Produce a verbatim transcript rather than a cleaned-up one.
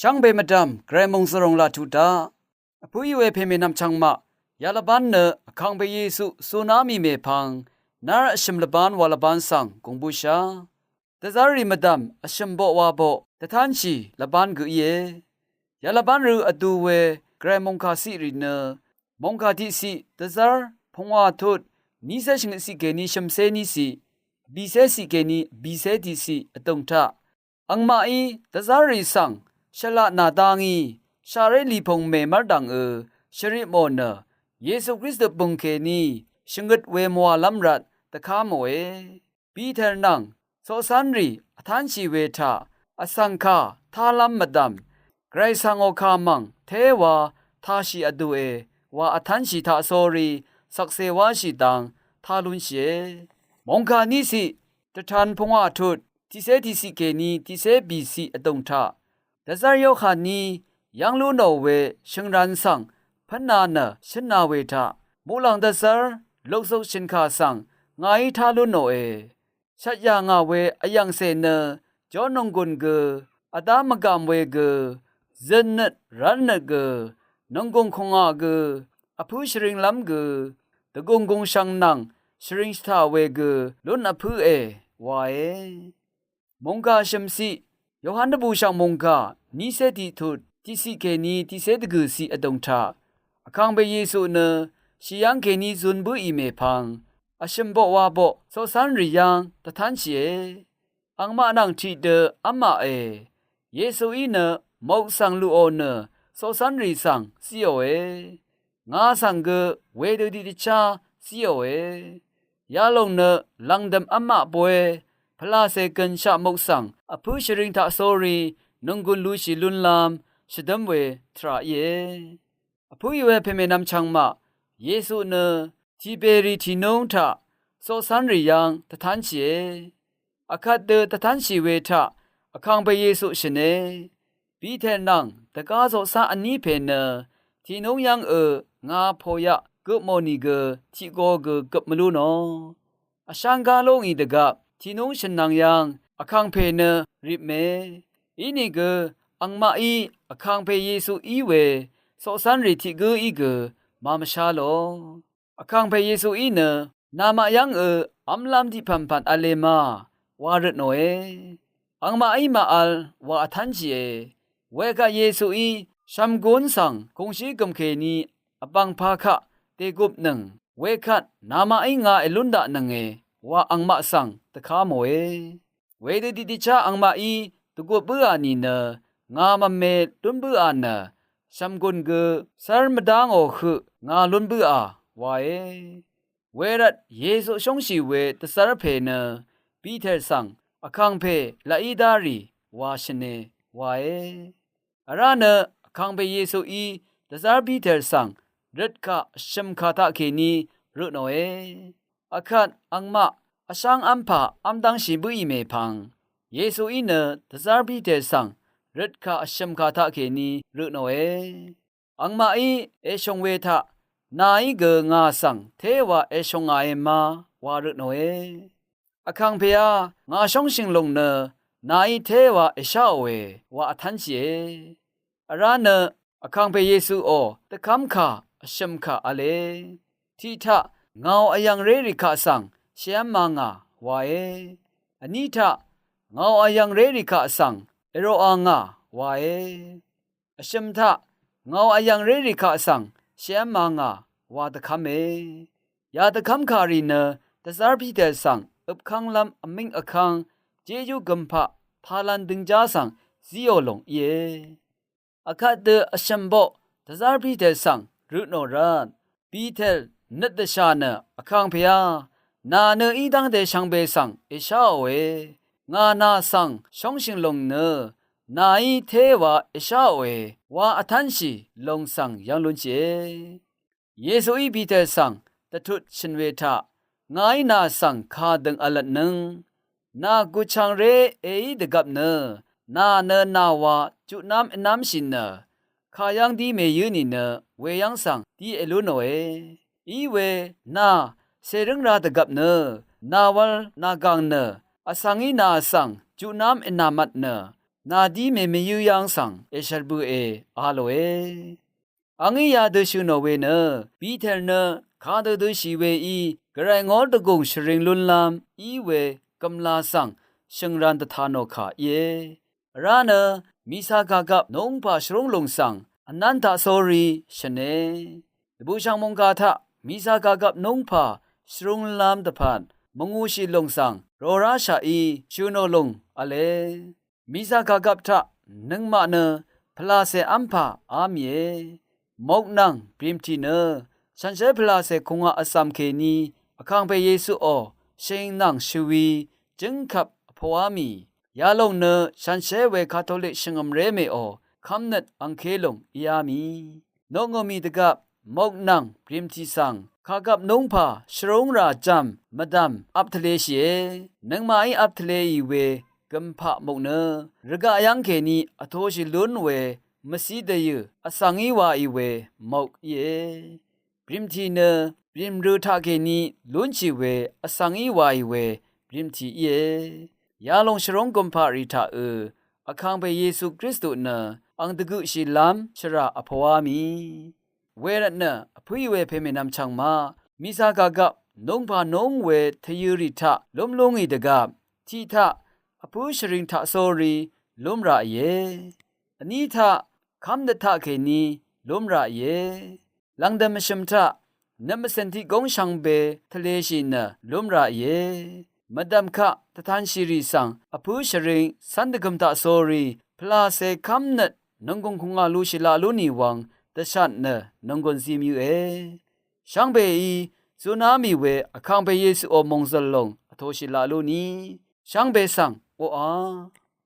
Chv́ngbe mvdv̀m Gvray mòngzv̀ròng laq tuq daq. Vpǿí we pèmènvm chvngmaq yalvbán nø Vkàngpè Yesu zuná mì mèpvng nár vshø̀m lvbán wa lvbán svng gùng bǿshá. Dvzv́rrì mvdv̀m vshø̀m boq wa boq dvtánshì lvbán gø íe. Yalvbán rø vdu we Gvray mòngkà ciq rì nø mòngkà tiqciq dvzv́r pungwà tut nícé shvngøt ciq kèní shø̀mcé níciq, vbìcé ciq kèní vbìcé tiqciq vdùng taq angmaqí dvzv́rrì svng shvlaq nà dá ngí shaqré lìpùng mèmv́r dv̀ngø shvritmò nø Yesu Kristu bø̀ng kèní shvngøt we mvwàlv́m rvt dvká mòe. Piter nvng coqcv́nrì vtánshì we taq vsvng kà tálv́m mvdv̀m Gvray svngò kà mv̀ng téwa tāshì vdùe wa vtánshì taqsórí shvkse wáshì dang tá lúnshìe. Mòngkà níciq dvtan pungwà tut tiqcé tiqciq kèní tiqcé bìciq vdùng taq dvzv́r Yohaní yv́ng lú nò we shø̀ngran svng pǿnā nø shǿnā we taq muqlàng dvzv́r lukzuk shø̀nkà svng ngàí tá lú nòe. Shvtyà ngà we vyv̀ngcè nø jórnònggùn gø, vdá mvgàm we gø, zøtnøt rv́lnøt gø, nònggùng kùngà gø, vpǿ shvringlv́m gø, dvgùng gùngshvng nvng shvring shvtà we gø lún vpǿe wae. Mòngkà shø̀mciq Yohan dvbùshv̀ng mòngkà nícé tiqtut tiqciq kèní tiqcé dvgø̀ciq vdùng taq Vkàngpè Yesu nø shì yv́ng kèní zun bǿì mèpvng vshø̀m boq wa boq coqcv́nrì yv́ng dvtánshìe. Angmaq nvng tiqdø v́maqe. Yesuí nø mok svng luqò nø coqcv́nrì svng zíòe. Ngà svng gø wedø tiqdvchá zíòe. Yalòng nø lv̀ngdø̀m v́maq boe pvlàcè gø̀nshaq mok svng vpǿ shvring taqsórí nònggùn lushì lúnlv́m shvdǿm we tvrà íe. Vpǿì we pèmènvm chvngmaq Yesu nø Tiberi tìnúng taq coqcv́nrì yv́ng dvtánshìe. Vkvt dø dvtánshì we taq Vkàngpè Yesu shø̀ne. Piter nvng dvgá coqcá vní pè nø tìnúng yv́ngø ngà pòyaq gøpmò nìgø tiqgo gø gøp mvlú nò. Vsháng gá lú ngì dvgvp tìnúng shø̀n nvng yv́ng Vkàngpè nø ripme. Inìgø angmaqí Vkàngpè Yesu í we coqcv́nrì tiq gǿí gø màmvshá lò. Vkàngpè Yesuí nø namaq yv́ngø v́mlv́m tiqpv̀npv̀n v̄le ma wa røtnòe. Angmaqí màvl wa vtv́nshìe. Wekvt Yesuí shv̀mgún svng kùngshí gø̀m kèní vbv̀ngpā kaq dègupnøng wekvt namaqí ngà èlún daqnønge wa angmaq svng dvká mòe. Wedø tiqdvchá angmaqí dvgup bǿà nìnø ngà mvme lún bǿà nø shv̀mgùn gø cv́r mvdá ngò høq ngà lún bǿà wae. Wervt Yesu shóngshì we dvzv́r pè nø Piter svng Vkàngpè laqí dá rì wa shø̀ne wae. Vrá nø Vkàngpè Yesuí dvzv́r Piter svng røtkà vshø̀mkà taqkèní røtnòe. Vkvt angmaq vsháng v́mpà v́mdv́ngshì bǿì mèpvng Yesuí nø dvzv́r Piter svng røtkà vshø̀mkà taqkèní røtnòe. Angmaqí èshòng we taq nàí gø ngà svng téwa èshòng ngàe ma wa røtnòe. Vkàngpèá ngà shóngshø̀ng lòng nø nàí téwa èsháòe wa vtv́nshìe. Vrá nø Vkàngpè Yesuò dvkv́mkà vshø̀mkà v̄le. Tiq taq ngàò vyv̀ngré rì kaq svng shèv́mā ngà wae. Vní taq ngàò vyv̀ngré rì kaq svng èroqā ngà wae. Vshø̀m taq ngàò vyv̀ngré rì kaq svng shèv́mā ngà wa dvkv́me. Ya dvkv́mkà rì nø dvzv́r Piter svng øpkv́nglv́m vmíng vkv́ng jejú gømpaq pàlvn døngjá svng zíò lòng íe. Vkvt dø vshø̀m boq dvzv́r Piter svng røtnò rvt Piter nøt dvshà nø Vkàngpèá nà nø í dv́ngte shvngbe svng èsháòe. Ngà nà svng shóngshø̀ng lòng nø nàí téwa èsháòe wa vtv́nshì lòng svng yv́ng lúnshìe. Yesuí Piter svng dvtut shø̀n we taq ngàí nà svng kà dø̀ng v̄lvtnøng nà gùchv̀ngré èí dvgvp nø nà nø nàwa jutnv́m ènv́mshì nø kà yv́ng dí mèyǿ nìnø weyv́ng svng dí èlú nòe. Iwe nà cèrǿng rā dvgvp nø nàwv̄l nàgàng nø vsvng í nà svng jutnv́m ènàmvt nø Nàdí mèmvyǿ yv́ng svng èshvt bø̀e a lòe. Angí yadø shø̀ nò we nø, Piter nø kadø dø shì weí, Gvray ngór dvgùng shvring lúnlv́m í we gv̀mlā svng shø̀ngran dvta nò kà íe. Vrá nø mìsa kàgvp nungpà shvrúng lùng svng vnv́n taq sórí shø̀ne. Dvbùshv̀ng mòngkà taq mìsa kàgvp nungpà shvrúnglv́m dvpvt mvngūshì lùng svng rorá shaqí shø̀ nò lùng v̄le. Mìsa kàgvp taq nøngmaq nø pvlàcè v́mpà á mìe. Mok nvng brìmtì nø shànshér pvlàcè kùngaq vcv̀m kèní vkàngpè Yesuò shv̀ng nvng shvwi jǿngkvp vpoá mì. Yalòng nø shànshér we Katolik shvngø̀mré mèò kv́mnøt angké lùng íá mì. Noqngø̀mì dvgvp mok nvng brìmtì svng kàgvp núngpà shvrúngrà jv̀m mvdv̀m vp tvleshìe. Nøngmaqí vp tvleì we gø̀mpaq mok nø rvgaq yv́ng kèní vtoshì lún we mvcí dvyø̀ vsvng í waì we mok íe. Brìmtì nø brìmrø taqkèní lúnshì we vsvng í waì we brìmtì íe. Yalòng shvrúng gø̀mpaqrì taqø̄ vkàngpè Yesu Kristu nø ang dvgøqshìlv́m shvrà vpoá mì. Wervtnø vpǿì we pèmènvm chv̀ngmaq mìsa kàgvp núngpà núng we tvyø̄rì taq lúm lúngì dvgvp tiqtaq vpǿ shvring taq sórí lúmrà íe. Vní taq kv́mnøt taqkèní lúmrà íe. Lv̀ngdø̀m mvshø̀m taq nøt mvcèn tiq góng shvngbe tvleshì nø lúmrà íe. Mvdv̀m kaq dvtanshìrì svng vpǿ shvring cv́n dvgø̀m taq sórí pvlàcè kv́mnøt nònggùng kùngà lushì laq lú nì wvng dvshat nø nònggùn zim yøqe. Shvngbeí zuná mì we vkàngpè Yesuò mòngzø̀l lòng vtoshì laq lú nì shvngbe svng oqà